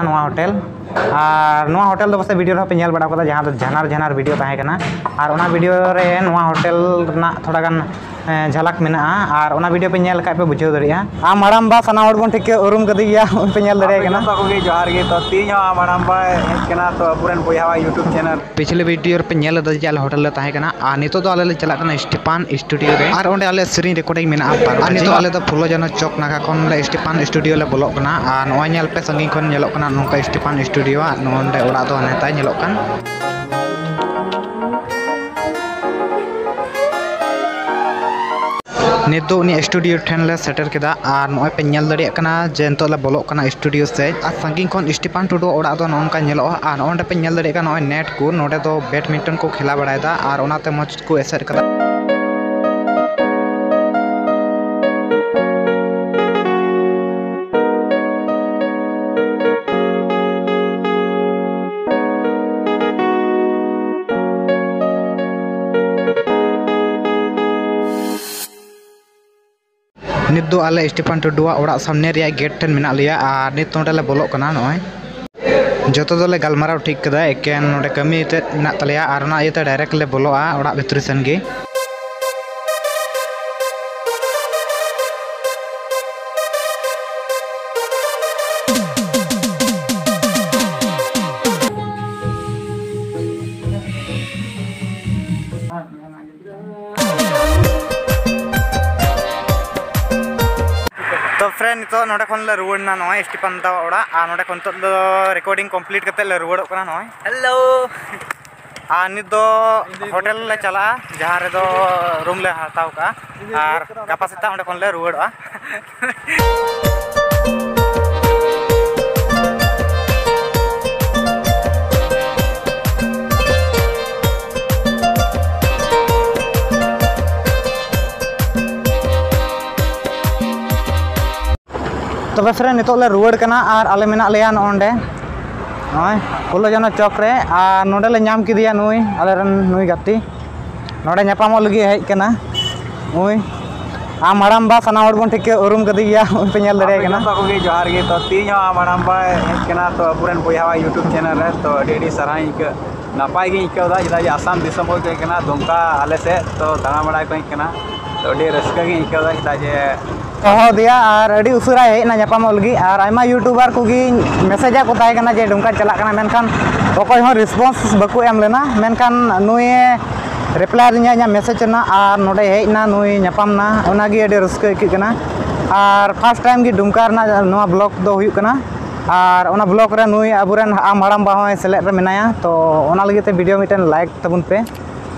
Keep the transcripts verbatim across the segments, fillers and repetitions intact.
ᱱᱚᱣᱟ ᱦᱳᱴᱮᱞ᱾ ᱟᱨ ᱱᱚᱣᱟ ᱦᱳᱴᱮᱞ ᱫᱚ ᱯᱟᱥᱮᱡ ᱵᱷᱤᱰᱤᱭᱳ ᱨᱮᱦᱚᱸ ᱯᱮ ᱧᱮᱞ ᱵᱟᱲᱟ ᱠᱟᱫᱟ, ᱡᱟᱦᱟᱸ ᱫᱚ ᱡᱷᱟᱱᱟᱨ ᱡᱷᱟᱱᱟᱨ ᱵᱷᱤᱰᱤᱭᱳ ᱛᱟᱦᱮᱸ ᱠᱟᱱᱟ᱾ ᱟᱨ ᱚᱱᱟ ᱵᱷᱤᱰᱤᱭᱳ ᱨᱮ ᱱᱚᱣᱟ ᱦᱳᱴᱮᱞ ᱨᱮᱱᱟᱜ ᱛᱷᱚᱲᱟ ᱜᱟᱱ, ᱮᱸ, ᱡᱷᱟᱞᱟᱠ ᱢᱮᱱᱟᱜᱼᱟ᱾ ᱟᱨ ᱚᱱᱟ ᱵᱷᱤᱰᱤᱭᱳ ᱯᱮ ᱧᱮᱞ ᱞᱮᱠᱷᱟᱡ ᱯᱮ ᱵᱩᱡᱷᱟᱹᱣ ᱫᱟᱲᱮᱭᱟᱜᱼᱟ᱾ ᱟᱨ ᱢᱟᱨᱟᱢᱵᱟ ᱥᱟᱱᱟᱢ ᱦᱚᱲ ᱵᱚᱱ ᱴᱷᱤᱠᱟᱹ ᱩᱨᱩᱢ ᱠᱟᱫᱮ ᱜᱮᱭᱟ, ᱩᱱᱤ ᱯᱮ ᱧᱮᱞ ᱫᱟᱲᱮᱭᱟᱭ ᱟᱯᱮ ᱠᱟᱱᱟ᱾ ᱡᱚᱛᱚ ᱠᱚᱜᱮ ᱡᱚᱦᱟᱨ ᱜᱮ᱾ ᱛᱚ, ᱛᱮᱦᱮᱧ ᱦᱚᱸ ᱢᱟᱨᱟᱢᱵᱟᱭ ᱦᱮᱡ ᱠᱟᱱᱟ, ᱛᱚ, ᱟᱵᱚᱨᱮᱱ ᱵᱚᱭᱦᱟᱣᱟᱜ YouTube channel᱾ ᱯᱤᱪᱷᱞᱮ ᱵᱷᱤᱰᱤᱭᱳ ᱨᱮᱯᱮ ᱧᱮᱞ ᱞᱮᱫᱟ ᱡᱮ ᱟᱞᱮ ᱦᱳᱴᱮᱞ ᱞᱮ ᱛᱟᱦᱮᱸ ᱠᱟᱱᱟ, ᱟᱨ ᱱᱤᱛᱚᱜ ᱫᱚ ᱟᱞᱮ ᱞᱮ ᱪᱟᱞᱟᱜ ᱠᱟᱱᱟ ᱥᱴᱤᱯᱟᱱ ᱥᱴᱩᱰᱤᱭᱳ ᱨᱮ, ᱟᱨ ᱚᱸᱰᱮ ᱟᱞᱮ ᱥᱮᱨᱮᱧ ᱨᱮᱠᱚᱨᱰᱤᱝ ᱢᱮᱱᱟᱜᱼᱟ ᱵᱟᱨᱚ ᱟᱨ ᱵᱟᱡᱮ᱾ ᱱᱤᱛᱚᱜ ᱟᱞᱮ ᱫᱚ ᱯᱷᱩᱞᱳ ᱡᱷᱟᱱᱚ ᱪᱚᱠ ᱱᱟᱠᱷᱟ ᱠᱷᱚᱱ ᱞᱮ ᱥᱴᱤᱯᱟᱱ ᱥᱴᱩᱰᱤᱭᱳ ᱞᱮ ᱵᱚᱞᱚᱜ ᱠᱟᱱᱟ᱾ ᱟᱨ ᱱᱚᱜᱼᱚᱭ ᱧᱮᱞ ᱯᱮ, ᱥᱟᱺᱜᱤᱧ ᱠᱷᱚᱱ ᱧᱮᱞᱚᱜ ᱠᱟᱱᱟ ᱱᱚᱝᱠᱟ ᱥᱴᱤᱯᱟᱱ ᱥᱴᱩᱰᱤᱭᱳ, ᱟᱨ ᱱᱚᱰᱮ ᱚᱲᱟᱜ ᱫᱚ ᱦᱟᱱᱮ ᱛᱟᱭ ᱧᱮᱞᱚᱜ ᱠᱟᱱ᱾ ᱱᱤᱛ ᱫᱚ ᱩᱱᱤ ᱥᱴᱩᱰᱤᱭᱳ ᱴᱷᱮᱱ ᱞᱮ ᱥᱮᱴᱮᱨ ᱠᱮᱫᱟ, ᱟᱨ ᱱᱚᱜᱼᱚᱭ ᱯᱮ ᱧᱮᱞ ᱫᱟᱲᱮᱭᱟᱜ ᱠᱟᱱᱟ ᱡᱮ ᱱᱤᱛᱚᱜ ᱞᱮ ᱵᱚᱞᱚᱜ ᱠᱟᱱᱟ ᱥᱴᱩᱰᱤᱭᱳ ᱥᱮᱫ᱾ ᱟᱨ ᱥᱟᱺᱜᱤᱧ ᱠᱷᱚᱱ ᱥᱴᱤᱯᱟᱱ ᱴᱩᱰᱩᱣᱟᱜ ᱚᱲᱟᱜ ᱫᱚ ᱱᱚᱜᱼᱚ ᱱᱚᱝᱠᱟ ᱧᱮᱞᱚᱜᱼᱟ᱾ ᱟᱨ ᱱᱚᱜᱼᱚᱭ ᱱᱚᱰᱮ ᱯᱮ ᱧᱮᱞ ᱫᱟᱲᱮᱭᱟᱜ ᱠᱟᱱᱟ, ᱱᱚᱜᱼᱚᱭ ᱱᱮᱴ ᱠᱚ, ᱱᱚᱰᱮ ᱫᱚ ᱵᱮᱰᱢᱤᱱᱴᱚᱱ ᱠᱚ ᱠᱷᱮᱞᱟ ᱵᱟᱲᱟᱭᱮᱫᱟ, ᱟᱨ ᱚᱱᱟᱛᱮ ᱢᱚᱡᱽ ᱠᱚ ᱮᱥᱮᱫ ᱠᱟᱫᱟ᱾ ᱱᱤᱛ ᱫᱚ ᱟᱞᱮ ᱥᱴᱤᱯᱷᱟᱱ ᱴᱩᱰᱩᱣᱟᱜ ᱚᱲᱟᱜ ᱥᱟᱢᱱᱮ ᱨᱮᱭᱟᱜ ᱜᱮᱴ ᱴᱷᱮᱱ ᱢᱮᱱᱟᱜ ᱞᱮᱭᱟ, ᱟᱨ ᱱᱤᱛ ᱱᱚᱸᱰᱮ ᱞᱮ ᱵᱚᱞᱚᱜ ᱠᱟᱱᱟ᱾ ᱱᱚᱜᱼᱚᱭ ᱡᱚᱛᱚ ᱫᱚᱞᱮ ᱜᱟᱞᱢᱟᱨᱟᱣ ᱴᱷᱤᱠ ᱠᱟᱫᱟ, ᱮᱠᱮᱱ ᱱᱚᱸᱰᱮ ᱠᱟᱹᱢᱤ ᱛᱮᱫ ᱢᱮᱱᱟᱜ ᱛᱟᱞᱮᱭᱟ, ᱟᱨ ᱚᱱᱟ ᱤᱭᱟᱹᱛᱮ ᱰᱟᱭᱨᱮᱠᱴ ᱞᱮ ᱵᱚᱞᱚᱜᱼᱟ ᱚᱲᱟᱜ ᱵᱷᱤᱛᱨᱤ ᱥᱮᱱ ᱜᱮ᱾ ᱛᱚ friend, ᱱᱤᱛᱚᱜ ᱱᱚᱸᱰᱮ ᱠᱷᱚᱱ ᱞᱮ ᱨᱩᱣᱟᱹᱲ ᱮᱱᱟ, ᱱᱚᱜᱼᱚᱭ ᱥᱴᱤᱯᱷᱟᱱ ᱫᱟᱣᱟᱜ ᱚᱲᱟᱜ, ᱟᱨ ᱱᱚᱸᱰᱮ ᱠᱷᱚᱱ ᱱᱤᱛᱚᱜ ᱫᱚ recording complete ᱠᱟᱛᱮ ᱞᱮ ᱨᱩᱣᱟᱹᱲᱚᱜ ᱠᱟᱱᱟ ᱱᱚᱜᱼᱚᱭ᱾ Hello᱾ ᱟᱨ ᱱᱤᱛ ᱫᱚ ᱦᱳᱴᱮᱞ ᱞᱮ ᱪᱟᱞᱟᱜᱼᱟ, ᱡᱟᱦᱟᱸ ᱨᱮᱫᱚ ᱨᱩᱢ ᱞᱮ ᱦᱟᱛᱟᱣ ᱠᱟᱜᱼᱟ, ᱟᱨ ᱜᱟᱯᱟ ᱥᱮᱛᱟᱜ ᱚᱸᱰᱮ ᱠᱷᱚᱱ ᱞᱮ ᱨᱩᱣᱟᱹᱲᱚᱜᱼᱟ᱾ ᱛᱚᱵᱮ friend, ᱱᱤᱛᱚᱜ ᱞᱮ ᱨᱩᱣᱟᱹᱲ ᱠᱟᱱᱟ ᱟᱨ ᱟᱞᱮ ᱢᱮᱱᱟᱜ ᱞᱮᱭᱟ ᱱᱚᱜᱼᱚᱸᱰᱮ, ᱱᱚᱜᱼᱚᱭ ᱯᱷᱩᱞᱳ ᱡᱷᱟᱱᱚ ᱪᱚᱠ ᱨᱮ᱾ ᱟᱨ ᱱᱚᱸᱰᱮ ᱞᱮ ᱧᱟᱢ ᱠᱮᱫᱮᱭᱟ ᱱᱩᱭ ᱟᱞᱮᱨᱮᱱ ᱱᱩᱭ ᱜᱟᱛᱮ, ᱱᱚᱸᱰᱮ ᱧᱟᱯᱟᱢᱚᱜ ᱞᱟᱹᱜᱤᱫ ᱦᱮᱡ ᱠᱟᱱᱟ ᱱᱩᱭ᱾ ᱟᱢ ᱦᱟᱲᱟᱢ ᱵᱟ ᱥᱟᱱᱟᱢ ᱦᱚᱲ ᱵᱚᱱ ᱴᱷᱤᱠᱟᱹ ᱩᱨᱩᱢ ᱠᱟᱫᱮ ᱜᱮᱭᱟ, ᱩᱱᱤ ᱯᱮ ᱧᱮᱞ ᱫᱟᱲᱮᱭᱟᱭ ᱟᱯᱮ ᱠᱟᱱᱟ᱾ ᱡᱚᱛᱚ ᱠᱚᱜᱮ ᱡᱚᱦᱟᱨ ᱜᱮ᱾ ᱛᱚ, ᱛᱮᱦᱮᱧ ᱦᱚᱸ ᱟᱢ ᱦᱟᱲᱟᱢ ᱵᱟᱭ ᱦᱮᱡ ᱠᱟᱱᱟ, ᱛᱚ ᱟᱵᱚᱨᱮᱱ ᱵᱚᱭᱦᱟᱣᱟᱜ YouTube channel ᱨᱮ, ᱛᱚ ᱟᱹᱰᱤ ᱟᱹᱰᱤ ᱥᱟᱨᱦᱟᱣ ᱤᱧ ᱟᱹᱭᱠᱟᱹᱣ, ᱱᱟᱯᱟᱭ ᱜᱤᱧ ᱟᱹᱭᱠᱟᱹᱣ ᱮᱫᱟ, ᱪᱮᱫᱟᱜ ᱡᱮ ᱟᱥᱟᱢ ᱫᱤᱥᱚᱢ ᱠᱷᱚᱱ ᱠᱚ ᱦᱮᱡ ᱠᱟᱱᱟ, ᱫᱩᱢᱠᱟ ᱟᱞᱮ ᱥᱮᱫ, ᱛᱚ ᱫᱟᱬᱟ ᱵᱟᱲᱟᱭ ᱠᱚ ᱦᱮᱡ ᱠᱟᱱᱟ, ᱛᱚ ᱟᱹᱰᱤ ᱨᱟᱹᱥᱠᱟᱹ ᱜᱤᱧ ᱟᱹᱭᱠᱟᱹᱣ ᱮᱫᱟ, ᱪᱮᱫᱟᱜ ᱡᱮ ᱦᱚᱦᱚ ᱟᱫᱮᱭᱟ ᱟᱨ ᱟᱹᱰᱤ ᱩᱥᱟᱹᱨᱟᱭ ᱦᱮᱡ ᱮᱱᱟ ᱧᱟᱯᱟᱢᱚᱜ ᱞᱟᱹᱜᱤᱫ᱾ ᱟᱨ ᱟᱭᱢᱟ YouTuber ᱠᱚᱜᱮᱧ message ᱟᱫ ᱠᱚ ᱛᱟᱦᱮᱸ ᱠᱟᱱᱟ ᱡᱮ ᱫᱩᱢᱠᱟ ᱪᱟᱞᱟᱜ ᱠᱟᱱᱟ, ᱢᱮᱱᱠᱷᱟᱱ ᱚᱠᱚᱭ ᱦᱚᱸ response ᱵᱟᱠᱚ ᱮᱢ ᱞᱮᱱᱟ᱾ ᱢᱮᱱᱠᱷᱟᱱ ᱱᱩᱭᱮ reply ᱟᱹᱫᱤᱧᱟ ᱤᱧᱟᱹᱜ message ᱨᱮᱱᱟᱜ, ᱟᱨ ᱱᱚᱰᱮ ᱦᱮᱡ ᱮᱱᱟ, ᱱᱩᱭ ᱧᱟᱯᱟᱢ ᱮᱱᱟ, ᱚᱱᱟᱜᱮ ᱟᱹᱰᱤ ᱨᱟᱹᱥᱠᱟᱹ ᱟᱹᱭᱠᱟᱹᱜ ᱠᱟᱱᱟ᱾ ᱟᱨ first time ᱜᱮ ᱫᱩᱢᱠᱟ ᱨᱮᱱᱟᱜ ᱱᱚᱣᱟ vlog ᱫᱚ ᱦᱩᱭᱩᱜ ᱠᱟᱱᱟ, ᱟᱨ ᱚᱱᱟ vlog ᱨᱮ ᱱᱩᱭ ᱟᱵᱚᱨᱮᱱ ᱟᱢ ᱦᱟᱲᱟᱢ ᱵᱟ ᱦᱚᱸᱭ ᱥᱮᱞᱮᱫ ᱨᱮ ᱢᱮᱱᱟᱭᱟ, ᱛᱚ ᱚᱱᱟ ᱞᱟᱹᱜᱤᱫ ᱛᱮ video ᱢᱤᱫᱴᱮᱱ like ᱛᱟᱵᱚᱱ ᱯᱮ᱾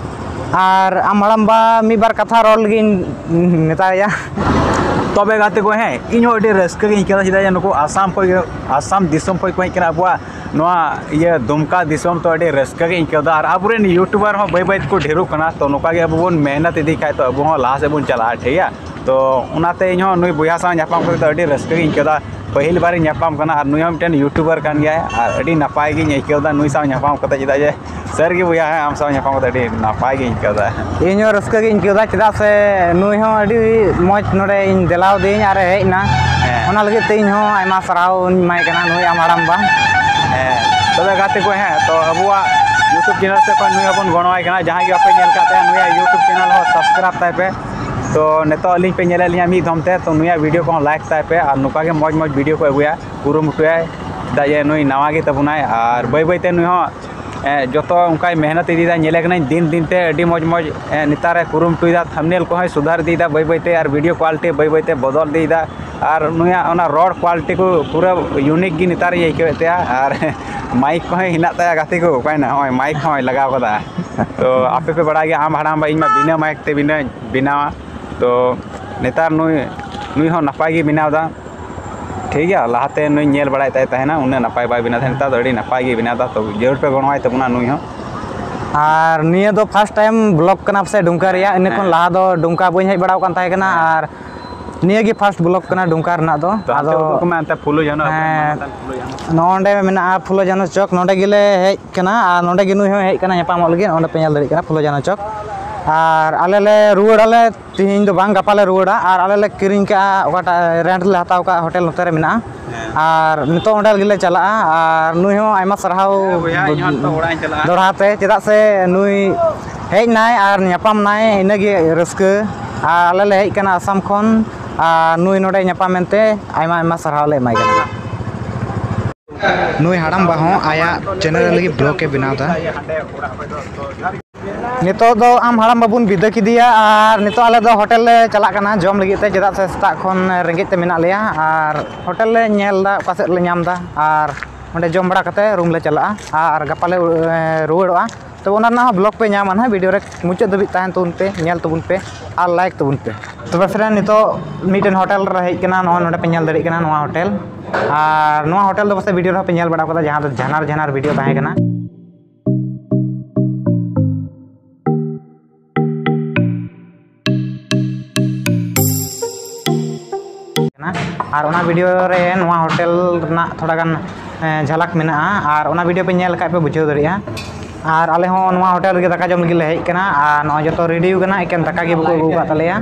ᱟᱨ ᱟᱢ ᱦᱟᱲᱟᱢ ᱵᱟ ᱢᱤᱫ ᱵᱟᱨ ᱠᱟᱛᱷᱟ ᱨᱚᱲ ᱞᱟᱹᱜᱤᱫ ᱤᱧ ᱢᱮᱛᱟᱭᱟ᱾ ᱛᱚᱵᱮ ᱜᱟᱛᱮ ᱠᱚ, ᱦᱮᱸ, ᱤᱧ ᱦᱚᱸ ᱟᱹᱰᱤ ᱨᱟᱹᱥᱠᱟᱹ ᱜᱤᱧ ᱟᱹᱭᱠᱟᱹᱣ ᱮᱫᱟ, ᱪᱮᱫᱟᱜ ᱡᱮ ᱱᱩᱠᱩ ᱟᱥᱟᱢ ᱠᱷᱚᱱ ᱜᱮ, ᱟᱥᱟᱢ ᱫᱤᱥᱚᱢ ᱠᱷᱚᱱ ᱠᱚ ᱦᱮᱡ ᱠᱟᱱᱟ ᱟᱵᱚᱣᱟᱜ ᱱᱚᱣᱟ ᱤᱭᱟᱹ ᱫᱩᱢᱠᱟ ᱫᱤᱥᱚᱢ, ᱛᱚ ᱟᱹᱰᱤ ᱨᱟᱹᱥᱠᱟᱹ ᱜᱤᱧ ᱟᱹᱭᱠᱟᱹᱣ ᱮᱫᱟ᱾ ᱟᱨ ᱟᱵᱚᱨᱮᱱ YouTuber ᱦᱚᱸ ᱵᱟᱹᱭ ᱵᱟᱹᱭ ᱛᱮᱠᱚ ᱰᱷᱮᱨᱚᱜ ᱠᱟᱱᱟ, ᱛᱚ ᱱᱚᱝᱠᱟ ᱜᱮ ᱟᱵᱚ ᱵᱚᱱ ᱢᱮᱦᱱᱚᱛ ᱤᱫᱤ ᱠᱷᱟᱡ ᱛᱚ ᱟᱵᱚ ᱦᱚᱸ ᱞᱟᱦᱟ ᱥᱮᱫ ᱵᱚᱱ ᱪᱟᱞᱟᱜᱼᱟ, ᱴᱷᱤᱠ ᱜᱮᱭᱟ᱾ ᱛᱚ ᱚᱱᱟᱛᱮ ᱤᱧ ᱦᱚᱸ ᱱᱩᱭ ᱵᱚᱭᱦᱟ ᱥᱟᱶ ᱧᱟᱯᱟᱢ ᱠᱟᱛᱮ ᱫᱚ ᱟᱹᱰᱤ ᱨᱟᱹᱥᱠᱟᱹ ᱜᱤᱧ ᱟᱹᱭᱠᱟᱹᱣ ᱮᱫᱟ᱾ ᱯᱟᱹᱦᱤᱞ ᱵᱟᱨᱤᱧ ᱧᱟᱯᱟᱢ ᱠᱟᱱᱟ ᱟᱨ ᱱᱩᱭ ᱦᱚᱸ ᱢᱤᱫᱴᱮᱱ YouTuber ᱠᱟᱱ ᱜᱮᱭᱟᱭ, ᱟᱨ ᱟᱹᱰᱤ ᱱᱟᱯᱟᱭ ᱜᱤᱧ ᱟᱹᱭᱠᱟᱹᱣ ᱮᱫᱟ ᱱᱩᱭ ᱥᱟᱶ ᱧᱟᱯᱟᱢ ᱠᱟᱛᱮ, ᱪᱮᱫᱟᱜ ᱡᱮ ᱥᱟᱹᱨᱤ ᱜᱮ ᱵᱚᱭᱦᱟ, ᱦᱮᱸ, ᱟᱢ ᱥᱟᱶ ᱧᱟᱯᱟᱢ ᱠᱟᱛᱮ ᱟᱹᱰᱤ ᱱᱟᱯᱟᱭ ᱜᱤᱧ ᱟᱹᱭᱠᱟᱹᱣ ᱮᱫᱟ᱾ ᱤᱧ ᱦᱚᱸ ᱨᱟᱹᱥᱠᱟᱹ ᱜᱤᱧ ᱟᱹᱭᱠᱟᱹᱣ ᱮᱫᱟ, ᱪᱮᱫᱟᱜ ᱥᱮ ᱱᱩᱭ ᱦᱚᱸ ᱟᱹᱰᱤ ᱢᱚᱡᱽ ᱱᱚᱰᱮ ᱤᱧ ᱫᱮᱞᱟᱣ ᱫᱤᱭᱟᱹᱧ ᱟᱨᱮ ᱦᱮᱡ ᱮᱱᱟ᱾ ᱦᱮᱸ᱾ ᱚᱱᱟ ᱞᱟᱹᱜᱤᱫ ᱛᱮ ᱤᱧ ᱦᱚᱸ ᱟᱭᱢᱟ ᱥᱟᱨᱦᱟᱣ ᱤᱧ ᱮᱢᱟᱭ ᱠᱟᱱᱟ, ᱱᱩᱭ ᱟᱢ ᱦᱟᱲᱟᱢ ᱵᱟ᱾ ᱦᱮᱸ, ᱛᱚᱵᱮ ᱜᱟᱛᱮ ᱠᱚ, ᱦᱮᱸ, ᱛᱚ ᱟᱵᱚᱣᱟᱜ YouTube channel ᱥᱮᱫ ᱠᱷᱚᱱ ᱱᱩᱭ ᱦᱚᱸᱵᱚᱱ ᱜᱚᱲᱚᱣᱟᱭ ᱠᱟᱱᱟ᱾ ᱡᱟᱦᱟᱸᱭ ᱜᱮ ᱵᱟᱯᱮ ᱧᱮᱞ ᱠᱟᱜ ᱛᱟᱭᱟ, ᱱᱩᱭᱟᱜ YouTube channel ᱦᱚᱸ subscribe ᱛᱟᱭ ᱯᱮ᱾ ᱛᱚ ᱱᱤᱛᱚᱜ ᱟᱹᱞᱤᱧ ᱯᱮ ᱧᱮᱞᱮᱫ ᱞᱤᱧᱟ ᱢᱤᱫ ᱫᱷᱚᱢ ᱛᱮ, ᱛᱚ ᱱᱩᱭᱟᱜ video ᱠᱚᱦᱚᱸ like ᱛᱟᱭ ᱯᱮ, ᱟᱨ ᱱᱚᱝᱠᱟ ᱜᱮ ᱢᱚᱡᱽ ᱢᱚᱡᱽ video ᱠᱚ ᱟᱹᱜᱩᱭᱟ, ᱠᱩᱨᱩᱢᱩᱴᱩᱭᱟᱭ, ᱪᱮᱫᱟᱜ ᱡᱮ ᱱᱩᱭ ᱱᱟᱣᱟ ᱜᱮ ᱛᱟᱵᱚᱱᱟᱭ, ᱟᱨ ᱵᱟᱹᱭ ᱵᱟᱹᱭ ᱛᱮ ᱱᱩᱭ ᱦᱚᱸ, ᱮ, ᱡᱚᱛᱚ ᱚᱱᱠᱟᱭ ᱢᱮᱦᱱᱚᱛ ᱤᱫᱤᱭᱮᱫᱟ, ᱧᱮᱞᱮ ᱠᱟᱹᱱᱟᱹᱧ ᱫᱤᱱ ᱫᱤᱱ ᱛᱮ ᱟᱹᱰᱤ ᱢᱚᱡᱽ ᱢᱚᱡᱽ, ᱮ, ᱱᱮᱛᱟᱨᱮ ᱠᱩᱨᱩᱢᱩᱴᱩᱭᱮᱫᱟ, thumbnail ᱠᱚᱦᱚᱸᱭ ᱥᱩᱫᱷᱟᱹᱨ ᱤᱫᱤᱭᱮᱫᱟ ᱵᱟᱹᱭ ᱵᱟᱹᱭ ᱛᱮ, ᱟᱨ video quality ᱵᱟᱹᱭ ᱵᱟᱹᱭ ᱛᱮ ᱵᱚᱫᱚᱞ ᱤᱫᱤᱭᱮᱫᱟ, ᱟᱨ ᱱᱩᱭᱟᱜ ᱚᱱᱟ ᱨᱚᱲ quality ᱠᱚ ᱯᱩᱨᱟᱹ unique ᱜᱮ ᱱᱮᱛᱟᱨᱤᱧ ᱟᱹᱭᱠᱟᱹᱣᱮᱫ ᱛᱟᱭᱟ, ᱟᱨ mic ᱠᱚᱦᱚᱸ ᱦᱮᱱᱟᱜ ᱛᱟᱭᱟ ᱜᱟᱛᱮ ᱠᱚ, ᱚᱠᱟᱭᱱᱟ? ᱱᱚᱜᱼᱚᱭ mic ᱦᱚᱸᱭ ᱞᱟᱜᱟᱣ ᱠᱟᱫᱟ᱾ ᱛᱚ ᱟᱯᱮ ᱯᱮ ᱵᱟᱲᱟᱭ ᱜᱮᱭᱟ, ᱟᱢ ᱦᱟᱲᱟᱢ ᱵᱟ ᱤᱧ ᱢᱟ ᱵᱤᱱᱟᱹ mic ᱛᱮ ᱵᱤᱱᱟᱹ ᱵᱮᱱᱟᱣᱟ᱾ ᱛᱚ ᱱᱮᱛᱟᱨ ᱱᱩᱭ, ᱱᱩᱭ ᱦᱚᱸ ᱱᱟᱯᱟᱭ ᱜᱮ ᱵᱮᱱᱟᱣ ᱮᱫᱟ, ᱴᱷᱤᱠ ᱜᱮᱭᱟ᱾ ᱞᱟᱦᱟᱛᱮ ᱱᱩᱭ ᱧᱮᱞ ᱵᱟᱲᱟᱭᱮᱫ ᱛᱟᱭ ᱛᱟᱦᱮᱱᱟ, ᱩᱱᱟᱹᱜ ᱱᱟᱯᱟᱭ ᱵᱟᱭ ᱵᱮᱱᱟᱣ ᱛᱟᱦᱮᱱᱟ, ᱱᱮᱛᱟᱨ ᱫᱚ ᱟᱹᱰᱤ ᱱᱟᱯᱟᱭ ᱜᱮ ᱵᱮᱱᱟᱣ ᱮᱫᱟ᱾ ᱛᱚ ᱡᱟᱹᱨᱩᱲ ᱯᱮ ᱜᱚᱲᱚᱣᱟᱭ ᱛᱟᱵᱚᱱᱟ ᱱᱩᱭ ᱦᱚᱸ᱾ ᱟᱨ ᱱᱤᱭᱟᱹ ᱫᱚ first time vlog ᱠᱟᱱᱟ ᱯᱟᱥᱮ ᱰᱩᱢᱠᱟ ᱨᱮᱭᱟᱜ, ᱤᱱᱟᱹ ᱠᱷᱚᱱ ᱦᱮᱸ᱾ ᱞᱟᱦᱟ ᱫᱚ ᱰᱩᱢᱠᱟ ᱵᱟᱹᱧ ᱦᱮᱡ ᱵᱟᱲᱟᱣ ᱠᱟᱱ ᱛᱟᱦᱮᱸ ᱠᱟᱱᱟ᱾ ᱦᱮᱸ᱾ ᱟᱨ ᱱᱤᱭᱟᱹ ᱜᱮ first vlog ᱠᱟᱱᱟ ᱰᱩᱢᱠᱟ ᱨᱮᱱᱟᱜ ᱫᱚ᱾ ᱛᱚ ᱦᱟᱱᱛᱮ ᱟᱫᱚ ᱩᱫᱩᱜ ᱠᱚᱢᱮ, ᱦᱟᱱᱛᱮ ᱯᱷᱩᱞᱳ ᱡᱷᱟᱱᱚ ᱟᱹᱜᱩᱭ ᱢᱮ, ᱦᱮᱸ, ᱦᱟᱱᱛᱮ ᱯᱷᱩᱞᱳ ᱡᱷᱟᱱᱚ᱾ ᱱᱚᱰᱮ ᱢᱮᱱᱟᱜᱼᱟ ᱯᱷᱩᱞᱳ ᱡᱷᱟᱱᱚ ᱪᱚᱠ, ᱱᱚᱰᱮ ᱜᱮᱞᱮ ᱦᱮᱡ ᱠᱟᱱᱟ ᱟᱨ ᱱᱚᱰᱮ ᱜᱮ ᱱᱩᱭ ᱦᱚᱸᱭ ᱦᱮᱡ ᱠᱟᱱᱟ ᱧᱟᱯᱟᱢᱚᱜ ᱞᱟᱹᱜᱤᱫ᱾ ᱱᱚᱰᱮ ᱯᱮ ᱧᱮᱞ ᱫᱟᱲᱮᱭᱟᱜ ᱠᱟᱱᱟ ᱯᱷᱩᱞᱳ ᱡᱷᱟᱱᱚ ᱪᱚᱠ᱾ ᱟᱨ ᱟᱞᱮ ᱞᱮ ᱨᱩᱣᱟᱹᱲᱟᱞᱮ, ᱛᱤᱦᱤᱧ ᱫᱚ ᱵᱟᱝ, ᱜᱟᱯᱟ ᱞᱮ ᱨᱩᱣᱟᱹᱲᱟ᱾ ᱟᱨ ᱟᱞᱮ ᱞᱮ ᱠᱤᱨᱤᱧ ᱠᱟᱜᱼᱟ, ᱚᱠᱟᱴᱟᱜ ᱨᱮᱱᱴ ᱞᱮ ᱦᱟᱛᱟᱣ ᱠᱟᱜᱼᱟ, ᱦᱳᱴᱮᱞ ᱱᱚᱛᱮ ᱨᱮ ᱢᱮᱱᱟᱜᱼᱟ᱾ ᱟᱨ ᱱᱤᱛᱚᱜ ᱚᱸᱰᱮ ᱜᱮᱞᱮ ᱪᱟᱞᱟᱜᱼᱟ᱾ ᱟᱨ ᱱᱩᱭ ᱦᱚᱸ ᱟᱭᱢᱟ ᱥᱟᱨᱦᱟᱣ ᱫᱚᱦᱲᱟ ᱛᱮ, ᱪᱮᱫᱟᱜ ᱥᱮ ᱱᱩᱭ ᱦᱮᱡ ᱱᱟᱭ ᱟᱨ ᱧᱟᱯᱟᱢ ᱱᱟᱭ, ᱤᱱᱟᱹᱜᱮ ᱨᱟᱹᱥᱠᱟᱹ᱾ ᱟᱨ ᱟᱞᱮ ᱞᱮ ᱦᱮᱡ ᱠᱟᱱᱟ ᱟᱥᱟᱢ ᱠᱷᱚᱱ, ᱟᱨ ᱱᱩᱭ ᱱᱚᱰᱮ ᱧᱟᱯᱟᱢ ᱮᱱᱛᱮ ᱟᱭᱢᱟ ᱟᱭᱢᱟ ᱥᱟᱨᱦᱟᱣ ᱞᱮ ᱮᱢᱟᱭ ᱠᱟᱱᱟ᱾ ᱱᱩᱭ ᱦᱟᱲᱟᱢᱵᱟ ᱦᱚᱸ ᱟᱭᱟᱜ ᱪᱮᱱᱮᱞ ᱞᱟᱹᱜᱤᱫ ᱵᱞᱚᱜ ᱮ ᱵᱮᱱᱟᱣ ᱮᱫᱟ᱾ ᱱᱤᱛᱚᱜ ᱫᱚ ᱟᱢ ᱦᱟᱲᱟᱢ ᱵᱟᱵᱩᱱ ᱵᱤᱫᱟᱹ ᱠᱮᱫᱮᱭᱟ, ᱟᱨ ᱱᱤᱛᱚᱜ ᱟᱞᱮ ᱫᱚ ᱦᱳᱴᱮᱞ ᱞᱮ ᱪᱟᱞᱟᱜ ᱠᱟᱱᱟ ᱡᱚᱢ ᱞᱟᱹᱜᱤᱫ ᱛᱮ, ᱪᱮᱫᱟᱜ ᱥᱮ ᱥᱮᱛᱟᱜ ᱠᱷᱚᱱ ᱨᱮᱸᱜᱮᱡ ᱛᱮ ᱢᱮᱱᱟᱜ ᱞᱮᱭᱟ᱾ ᱟᱨ ᱦᱳᱴᱮᱞ ᱞᱮ ᱧᱮᱞ ᱮᱫᱟ ᱚᱠᱟ ᱥᱮᱫ ᱞᱮ ᱧᱟᱢ ᱮᱫᱟ, ᱟᱨ ᱚᱸᱰᱮ ᱡᱚᱢ ᱵᱟᱲᱟ ᱠᱟᱛᱮ ᱨᱩᱢ ᱞᱮ ᱪᱟᱞᱟᱜᱼᱟ ᱟᱨ ᱜᱟᱯᱟ ᱞᱮ ᱨᱩᱣᱟᱹᱲᱚᱜᱼᱟ᱾ ᱛᱚᱵᱮ ᱚᱱᱟ ᱨᱮᱱᱟᱜ ᱦᱚᱸ ᱵᱞᱚᱜ ᱯᱮ ᱧᱟᱢᱟ ᱱᱟᱦᱟᱜ, ᱵᱷᱤᱰᱤᱭᱳ ᱨᱮ ᱢᱩᱪᱟᱹᱫ ᱫᱷᱟᱹᱵᱤᱡ ᱛᱟᱦᱮᱱ ᱛᱟᱵᱚᱱ ᱯᱮ, ᱧᱮᱞ ᱛᱟᱵᱚᱱ ᱯᱮ ᱟᱨ ᱞᱟᱭᱤᱠ ᱛᱟᱵᱚᱱ ᱯᱮ᱾ ᱛᱚᱵᱮ ᱯᱷᱨᱮᱱᱰ, ᱱᱤᱛᱚᱜ ᱢᱤᱫᱴᱮᱱ ᱦᱳᱴᱮᱞ ᱨᱮ ᱦᱮᱡ ᱠᱟᱱᱟ, ᱱᱚᱣᱟ ᱱᱚᱰᱮ ᱯᱮ ᱧᱮᱞ ᱫᱟᱲᱮᱭᱟᱜ ᱠᱟᱱᱟ ᱱᱚᱣᱟ ᱦᱳᱴᱮᱞ᱾ ᱟᱨ ᱱᱚᱣᱟ ᱦᱳᱴᱮᱞ ᱫᱚ ᱯᱟᱥᱮᱡ ᱵᱷᱤᱰᱤᱭᱳ ᱨᱮᱦᱚᱸ ᱯᱮ ᱧᱮᱞ ᱵᱟᱲᱟ ᱠᱟᱫᱟ, ᱡᱟᱦᱟᱸ ᱫᱚ ᱡᱷᱟᱱᱟᱨ ᱡᱷᱟᱱᱟᱨ ᱵᱷᱤᱰᱤᱭᱳ ᱛᱟᱦᱮᱸ ᱠᱟᱱᱟ᱾ ᱟᱨ ᱚᱱᱟ ᱵᱷᱤᱰᱤᱭᱳ ᱨᱮ ᱱᱚᱣᱟ ᱦᱳᱴᱮᱞ ᱨᱮᱱᱟᱜ ᱛᱷᱚᱲᱟ ᱜᱟᱱ, ᱮᱸ, ᱡᱷᱟᱞᱟᱠ ᱢᱮᱱᱟᱜᱼᱟ᱾ ᱟᱨ ᱚᱱᱟ ᱵᱷᱤᱰᱤᱭᱳ ᱯᱮ ᱧᱮᱞ ᱞᱮᱠᱷᱟᱡ ᱯᱮ ᱵᱩᱡᱷᱟᱹᱣ ᱫᱟᱲᱮᱭᱟᱜᱼᱟ᱾ ᱟᱨ ᱟᱞᱮ ᱦᱚᱸ ᱱᱚᱣᱟ ᱦᱳᱴᱮᱞ ᱨᱮᱜᱮ ᱫᱟᱠᱟ ᱡᱚᱢ ᱞᱟᱹᱜᱤᱫ ᱞᱮ ᱦᱮᱡ ᱠᱟᱱᱟ᱾ ᱟᱨ ᱱᱚᱜᱼᱚᱭ ᱡᱚᱛᱚ ᱨᱮᱰᱤ ᱠᱟᱱᱟ, ᱮᱠᱮᱱ ᱫᱟᱠᱟ ᱜᱮ ᱵᱟᱠᱚ ᱟᱹᱜᱩ ᱟᱠᱟᱫ ᱛᱟᱞᱮᱭᱟ᱾